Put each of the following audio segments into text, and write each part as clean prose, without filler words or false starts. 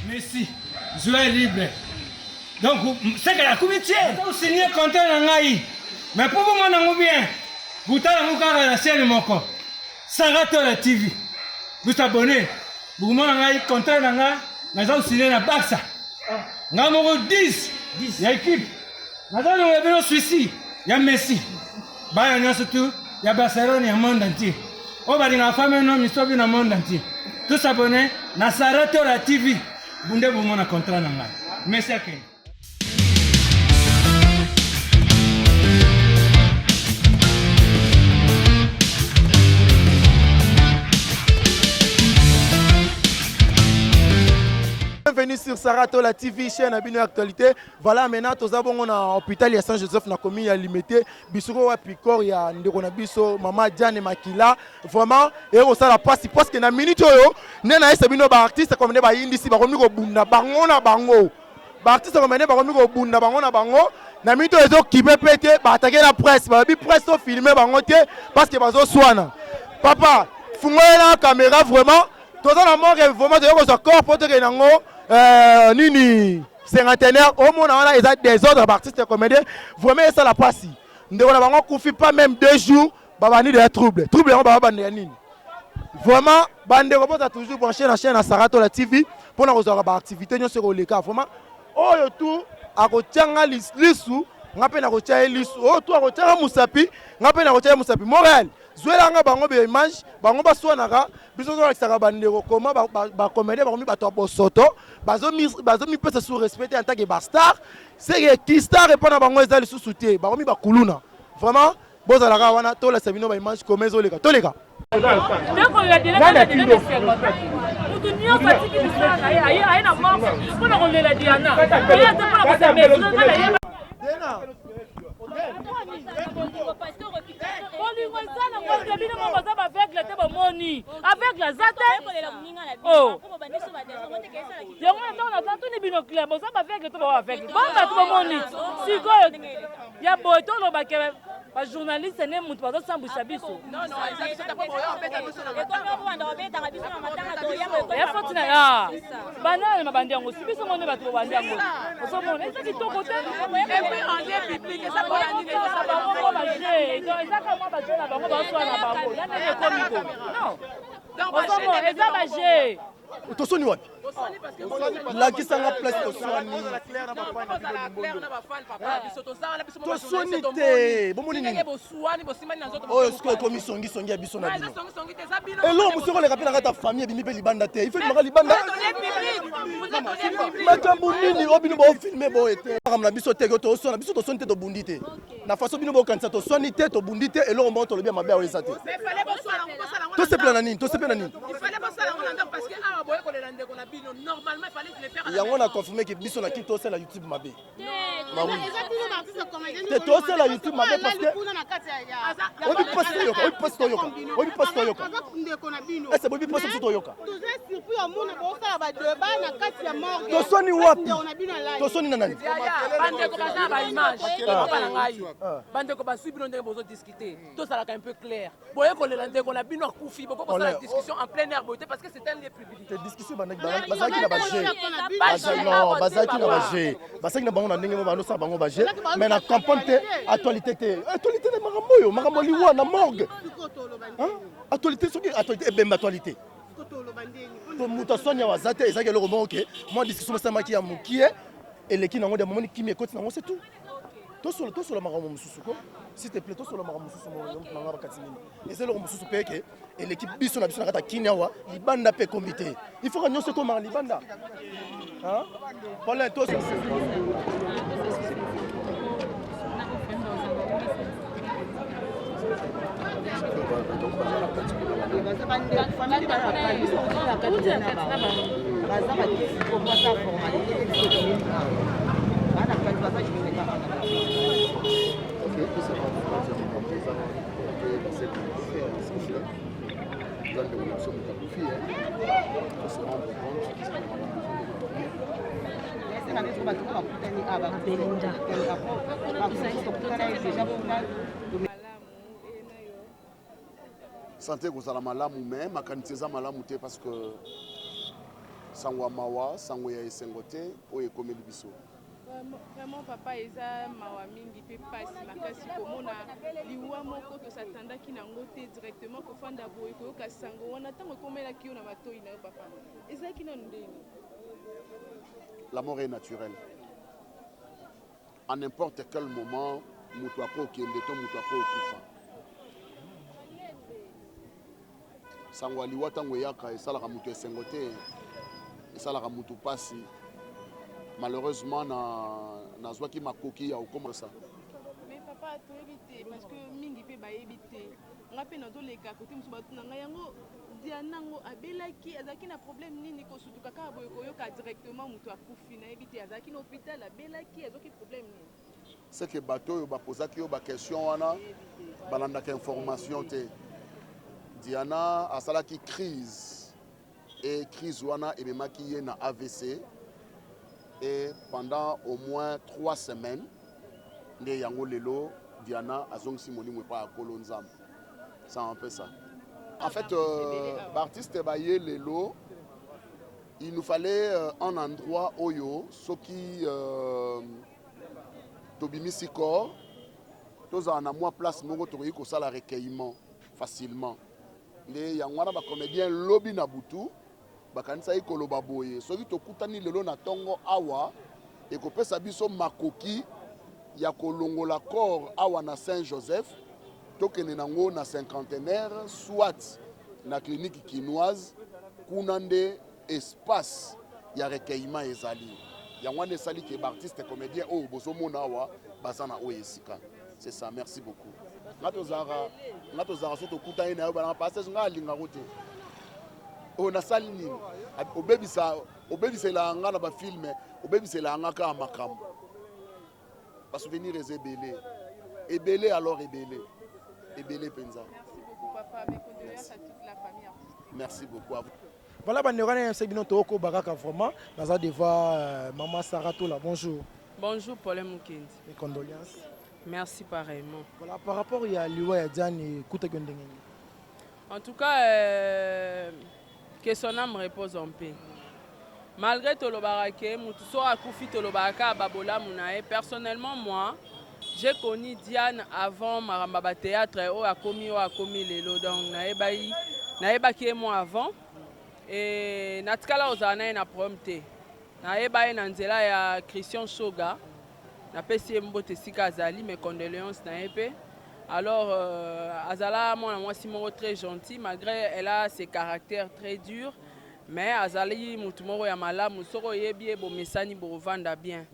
Messi, joueur libre. Donc, seke akomi tie. Osigne contrat na ngai. Mais mpo bomona yango bien, botala yango kaka na chaîne moko. Saratola TV. Bosabone. Bokomona ngai contrat na ngai naza kosigne na Barça. Ngai moko 10 ya équipe. Naza longola bino Suisse ya Messi. Bana nyonso tu ya Barcelone ya monde entier. Oyo balingaka femme no misobi na monde entier. Tous abonnés na Saratola TV. Bunde bomona contrat na ngai. Messi akende. Bienvenue sur Saratola TV, chaîne à bino actualité. Voilà maintenant toza bongo na hôpital ya Saint-Joseph na commune ya Limete, bisoko wapi corps ya ndeko na biso mama Diane Makila. Vraiment et kosala pasi parce que na minute oyo nde na yesa bino ba artistes comme nde bayindisi bakomi kobunda bango na bango. Ba artistes comme nde bakomi kobunda bango na bango. Na minute oyo ezokipe mpe te baatake na presse, balobi presse to filmer bango te parce que bazoswana. Papa, fungola na caméra vraiment toza na morgue vraiment toyei kozwa corps mpo tokende yango euh, nini cinquantenaire omona wana eza désordre baartiste comédien vraiment esala mpasi ndeko na bango akufi pas même 2 jours babandi deya trouble trouble yango bababanda ya nini? Vraiment bandeko, boza toujours branché na chaîne ya Saratola TV mpona kozwaka baactivité nyonso ekoleka. Vraiment oyo tu akotianga lisu, nga mpe nakotia ye lisu. Oyo tu akotianga mosapi, nga mpe nakotia ye mosapi. Montréal zwelanga bango baimage, bango baswanaka. Biso tolakisaka bandeko koma bacomédien bakomi bato ya bosoto, bazomipesa sous respect te en tant que bastar. Seke kistar epa na bango eza lisusu te, bakomi bakuluna. Vraiment bozalaka wana, tolakisa bino baimage koma ezoleka, toleka. Mutu nyonso atiki misala na ye, aye na morgue mpona kolela Diana, oye te mpona kosemesure nga na ye. Bolingo eza nango te, bino mo baza baaveugle te, bomoni aveugle aza te. Yango na ntango natuni bino clair, boza baaveugle to bao aveugle? Bo bato bomoni sikoyo ya boye, tolobake bajournaliste nde moto bazosambwisa biso ya foti na banana mabandi yango. Si biso mone bato bobandi yango, ozomona eza kitoko te. Bango baje, ezaka mwa baje na bango, baswa na bango ya ndenge ekomi ko non, ozomona eza baje. Tosoni wapi? Lakisanga place toswani. Toswani te, bomoni nini oyo sikoyo ekomi songisongi ya biso na bino? Eloko mosusu ekoleka mpe na kati ya famille, ebimi mpe libanda te. Ife ebimaka libanda. Makambo nini oyo bino bofilme boye te? Makambo na biso te ke toswana. Biso toswani te, tobundi te. Na façon bino bokanisa, toswani te, tobundi te. Eloko moko tolobi ya mabe ayo eza te. Tosepela na nini? Tosepela na nini? Yango na confirme ke biso na kini tosala YouTube mabe te, tosala YouTube mabe parce que oyebi mpasi toyoka, oyebi mpasi toyoka, oyebi mpasi toyoka. Ese boyebi mpasi biso toyoka? Toswani wapi? Toswani na nani? Bandeko baza na baimage na ngai, bandeko bazwi bino ndenge bozodiscute. Tozalaka un peu clair. Boye kolela ndeko na bino akufi, boko kosala discussion en plein air boye te, parce que c'est un lieu public. Te, discussion bazalaki na baje, non, bazalaki na baje, basalaki na bango na ndenge mo bandosala bango baje, mais na comprendre te actualité te, actualité na makambo oyo, makambo liwa na morgue. Actualité, soki actualité ebemba, actualité moto aswani awa aza te. Ezalaki eloko moko ke mwa discussion basalamaki ya mokie, eleki nango de momoni kimi ekoti nango, c'est tout. Tosola, tosola makambo mosusu ko, s'il te plaît, tosola makambo mosusu nanga bakati nini. Eza eloko mosusu mpe ke eleki biso na biso na kati ya kini awa, libanda mpe ekomi te. Il faut ka nyonso ekomaka libanda. Paulin, toso. Baza bakisi po basa formalité te, biso toyebi bana kati baza juseka. Ok, tosala makambo eza toyeba se eza ndeko na biso moto akufi, tose rendre compte esenga biso bato ko bakutani awa, tokutana déjà kuna. Santé ekozala malamu mais makanisi eza malamu te parce que sango ya mawa, sango ya esengo te oyo ekomeli biso. Vraiment papa eza mawa mingi pe pasi makasi komona liwa moko tosatandaki nango te directement kofanda boye koyoka sango wana ntango ekomelaki yo na matoyi na yo papa ezalaki nanu ndenge? La mort est naturelle. À n'importe quel moment moto akokende to moto akokufa. Sango ya liwa ntango eyaka esalaka moto esengo te, esalaka moto mpasi. Malheureusement na nazwaki makoki ya kokoma sa. Mais papa toyebi te parce que mingi mpe bayebi te nga mpe nazoleka kote mosusu batuna ngai yango Diana yango abelaki azalaki na problème nini kosutuka kaka boye koyoka directement moto akufi nayebi te azalaki na hôpital abelaki azwaki problème nini? C'est que bato oyo bapozaki yo ba question wana balandaka information te. Diana asalaki crise et crise wana ememaki ye na AVC et pendant au moins 3 semaines nde yango lelo Diana azongisi molimo epai ya Nkolo Nzambe. C'est un peu ça. En fait, euh, artiste baye lelo il nous fallait euh, un endroit oyo soki euh, tobimisi corps tozala na mwa place moko tokoki kosala recueillement facilement nde yango wana bacomédien lobi na butu bakanisaki koloba boye soki tokutani lelo na ntongo awa ekopesa biso makoki ya kolongola corps awa na Saint Joseph tokende nango na cinquantenaire soit na clinique kinoise kuna nde espace ya recueillement ezali yango wana esali ke baartiste comédien oyo bozomona awa baza na oyo esika. C'est ça, merci beaucoup. Nga tozalaka nga tozalaka so tokutani na yo balanga pasteur nga alingako te oyo nasali nini obebisa obebiselaka nga na bafilme obebiselaka nga kaka makambo basouvenir eza ebele ebele alors ebele ebele mpenza. Merci beaucoup à vous. Voilà bandeko wana yebisa bino tokokoba kaka vraiment naza devant euh, maman Sarah Tola bonjour. Bonjour Paulin Mukendi. Mes condoléances. Merci pareillement. Voilà par rapport ya liwa ya Diane ekutaki yo ndenge nini? En tout cas euh, que son âme repose en paix. Malgré tolobaka ke mutu soki akufi tolobaka kaka babolamu na ye. Personnellement moi j'ai connu Diane avant makambo ya ba théâtre oyo akomi oyo akomi lelo donc nayebaki nayebaki ye moi avant et natikala kozala na ye na problème te. Nayeba ye na nzela ya Christian Shoga napesi ye mbote esika azali mes condoléances na ye mpe. Alors euh, azala mwana mwasi moko très gentil malgré elle a ses caractères très durs mais azali mutu moko ya malamu soki oyebi ye bomesani bokovanda bien.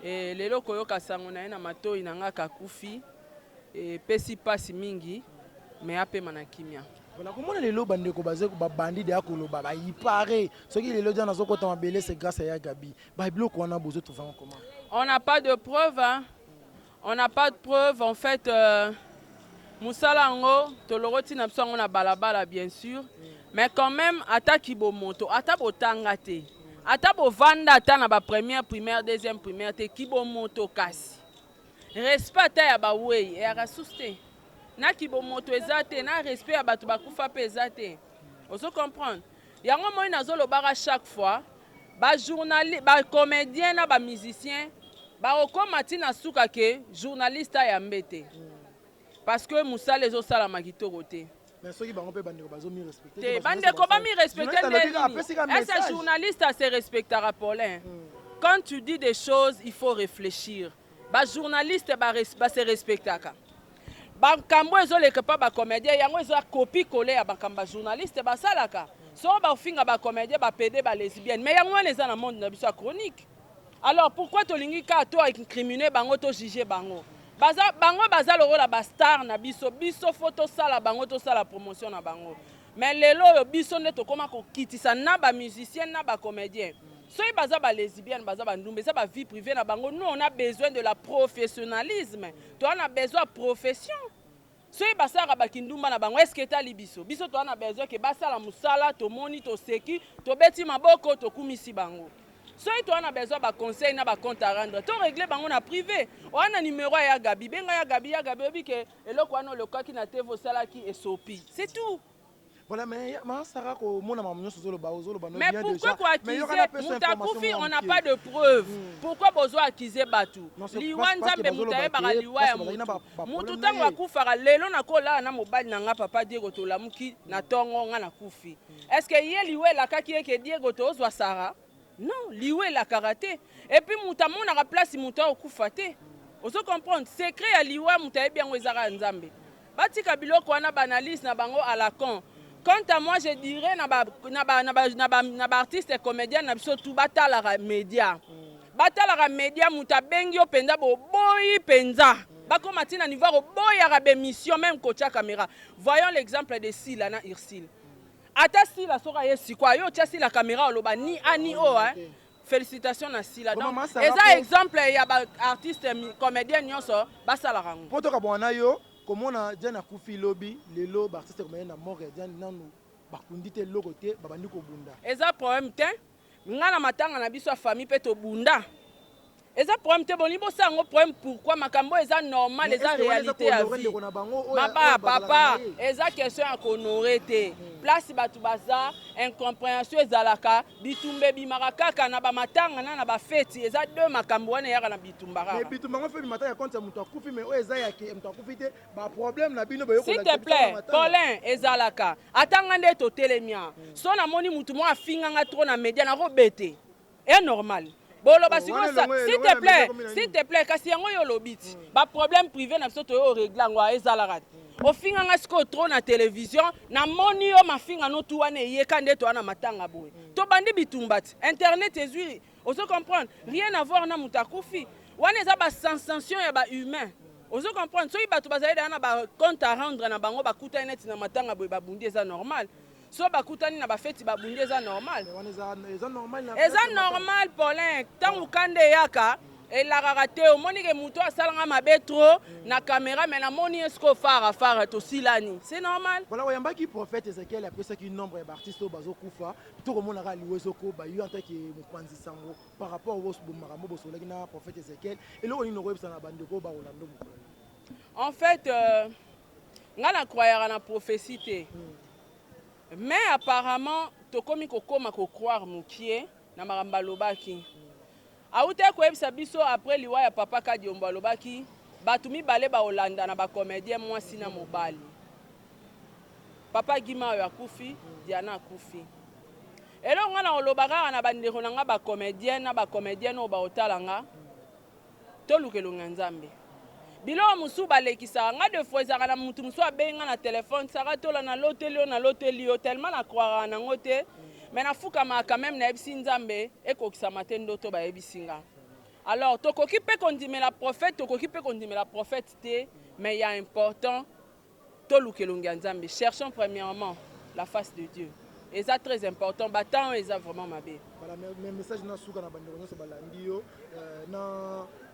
Et lelo koyoka sango na ye na matoyi na nga kakufi epesi pasi mingi mais apema na kimia. Voilà, komona lelo bandeko baza babandi deya koloba bayipare soki lelo dia nazokota mabele c'est grâce à ya Gabi ba biloko wana bozo trouver yango comment? On n'a pas de preuve hein. On n'a pas de preuve en fait euh, musala yango tolokoti na biso yango na balabala bien sûr mais quand même ata kibomoto ata botanga te ata bovanda ata na ba première primaire deuxième primaire te kibomoto kasi respect ata ya bawei eyaka susu te na kibomoto eza te na respect ya bato bakufa mpe eza te ozo comprendre yango moi nazolobaka chaque fois ba journali ba comedien na ba musicien bakokoma ti na suka ke journaliste ayambe te parce que mosala ezosalama kitoko te. Mais soki bango mpe bandeko bazo mi respecter te bandeko ba mi respecter nde nini est-ce journaliste ase respectaka Paulin quand tu dis des choses il faut réfléchir ba journaliste ba, ba se respectaka makambo ezoleka mpa bacomédien yango eza copie colle ya makambo ba journaliste basalaka soko bafinga bacomédien bapede balesbienne mais yango wana eza na monde na biso ya chronique alors pourquoi tolingi kaka to incrimine bango to juge bango baza bango baza lokola bastar na biso biso fo tosala bango tosala promotion na bango mais lelo oyo biso nde tokóma kokitisa na bamusicien na bacomédien soki baza balesbienne baza bandumba eza bavie privée na bango. Nous, on a besoin de la professionnalisme, toza na besoin ya profession. Soki basalaka bakindumba na bango eske etali biso? Biso toza na besoin ke basala mosala, tomoni, toseki, tobeti maboko, tokumisi bango. Soki toa na besoin ba conseil na ba compte à rendre, to régler bango na privé. Oa na numéro ya Gabi, benga ya Gabi, ya Gabi oyebi ke eloko wana olokaki na TV osalaki esopi. C'est tout. Voilà, mais ma Sarah ko mona mamu nyonso ozoloba ozoloba no bien déjà. Mais pourquoi ko accuser mutu akufi on n'a pas de preuve. Hmm. Pourquoi bozo accuser batu? Liwa Nzambe mutu ayebaka liwa ya mutu. Mutu tango akufaka lelo nakolala na mobali na nga papa Diego tolamuki na tongo nga nakufi. Est-ce que ye liwa elakaki ye ke Diego tozwa Sarah? Non, liwa elakaka te. Et puis mutu amonaka place mutu akokufa te. Ozo comprendre? Secret ya liwa mutu ayebi yango eza kaka Nzambe. Batika biloko wana ba analyse na bango à la con. Quant à moi je dirais na ba na ba na ba na ba, na ba artistes comediens na biso tout batalaka media. Batalaka media mutu abengi yo penza boboyi penza. Bakoma ti na niveau ya koboyaka ba emission meme kotia camera. Voyons l'exemple de Sila na Ursule. Ata Sila soki aye sikoyo aye otia Sila camera oloba ni A ni O hein. Felicitations na Sila. Donc eza exemple ya ba artistes comediens nionso basalaka yango. Po tokabwana na yo komona Diane akufi lobi lelo ba artistes comediens na morgue ya Diane nanu bakundi te eloko te babandi kobunda. Eza problème te nga na matanga na biso ya famille pe tobunda eza problème te bolingi bosala yango problème pourquoi makambo oyo eza normal eza réalité ya vie maba papa eza question ya kohonore te place bato baza incomprehension ezalaka bitumba ebimaka kaka na bamatanga na na bafeti eza deux makambo wana eyaka na bitumba kaka bitumba yango fe bimata ya compte ya moto akufi mais oyo eza ya moto akufi te baproblème na bino s'il te plaît Paulin ezalaka ata nga nde totelemi a so namoni motu moko afinga nga trop na media nakobete e normal boloba sikoyo s'il te plaît s'il te plaît kasi yango yo olobi ti ba problème privé na biso toyo régler yango ezalaka te ofinga nga sikoyo trop na télévision namoni yo mafinga no tu wana eyeka nde toa na matanga boye tobandi bitumba ti internet ezwi ozo comprendre rien à voir na moto akufi wana eza ba sensation ya ba humain ozo comprendre soki bato bazali deja na ba compte à rendre na bango bakutani neti na matanga boye babundi eza normal so bakutani na bafeti babundi eza normal eza normal Paulin ntango kanda eyaka elakaka te omoni ke moto asalanga mabe trop na caméra mais namoni ye sikoyo fara fara tosilani c'est normal. Voilà oyambaki prophète Ezekiel apesaki nombre ya baartiste oyo bazokufa tokomonaka liwa ezokoba yo en tant que mopanzi sango par rapport makambo bosololaki na prophète Ezekiel eloko nini okoyebisa na bandeko oyo bakolanda mokolo? En fait nga na croyaka na prophétie te mais apparemment tokomi kokoma kocroire mokie na makambo alobaki. Awutaki koyebisa biso après liwa ya papa Kadiombo alobaki batu mibale bakolanda na ba comediens mwasi na mobali. Papa Guy Mayo akufi, Diana akufi. Eloko nga nakoloba kaka na bandeko na nga ba comediens na ba comediennes oyo bakotala nga, toluka elongi ya Nzambe. Biloko mosusu balekisaka nga de fois ezalaka na mutu mosusu abengi nga na telephone Sarah Tola naloteli yo naloteli yo tellement na croiraka nango te mais nafukamaka quand même nayebisi Nzambe ekokisama te ndoto bayebisi nga. Alors tokoki pe kondimela prophète tokoki pe kondimela prophète te mais ya important Toluka elongi ya Nzambe, cherchons premièrement la face de Dieu. Eza très important, ba temps oyo eza vraiment mabe. Voilà, mais message na suka na bandeko nyonso balandi yo euh, na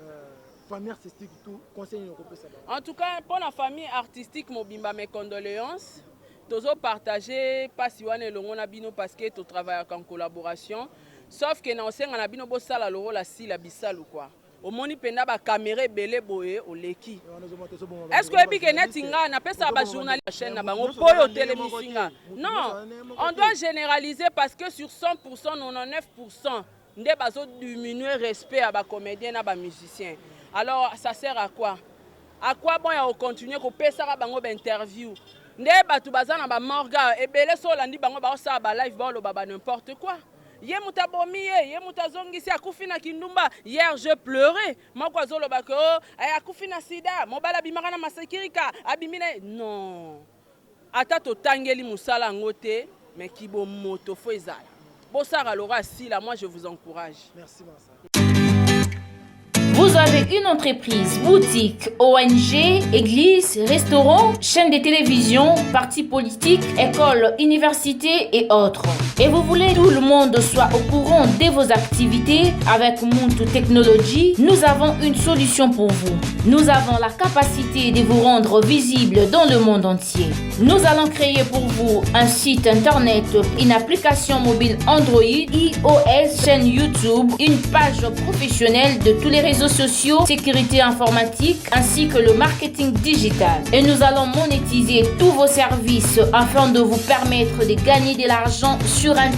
euh, famille artistique tout conseil nini okopesa bango? En tout cas, mpo na famille artistique mobimba mes condoléances. Tozo partager pasi wana elongo na bino parce que to travaillaka en collaboration. Sauf que na osenga na bino bosala lokola Sila Bisalu quoi. Omoni penda ba camera ebele boye oleki. Est ce que oyebi ke neti nga napesaka ba journaliste chaîne na bango po oyo otelemisi nga? Non, on doit généraliser parce que sur 100% 99% nde bazo diminuer respect ya ba comediens na ba musiciens. Alors ça sert à quoi? À quoi bon ya ko continuer kopesaka bango ba interview? Nde batu baza na ba morgue ebele so olandi bango baosala ba live baoloba ba n'importe quoi. Ye mutu abomi ye, ye mutu azongisi akufi na kindumba. Hier je pleurais. Moko azoloba que oh, eh, akufi na sida, mobali abimaka na masekirika, abimi na non. Ata totangeli musala yango te, mais kibomoto faut ezala. Bosara Laura Sila, moi je vous encourage. Merci Marcel. Vous avez avez une entreprise, boutique, ONG, église, restaurant, chaîne de télévision, parti politique, école, université et autres, et vous voulez que tout le monde soit au courant de vos activités avec Muntu Technology, nous avons une solution pour vous. Nous avons la capacité de vous rendre visible dans le monde entier. Nous allons créer pour vous un site internet, une application mobile Android, iOS, chaîne YouTube, une page professionnelle de tous les réseaux sociaux, sécurité informatique, ainsi que le marketing digital. Et nous allons monétiser tous vos services afin de vous permettre de gagner de l'argent sur Internet.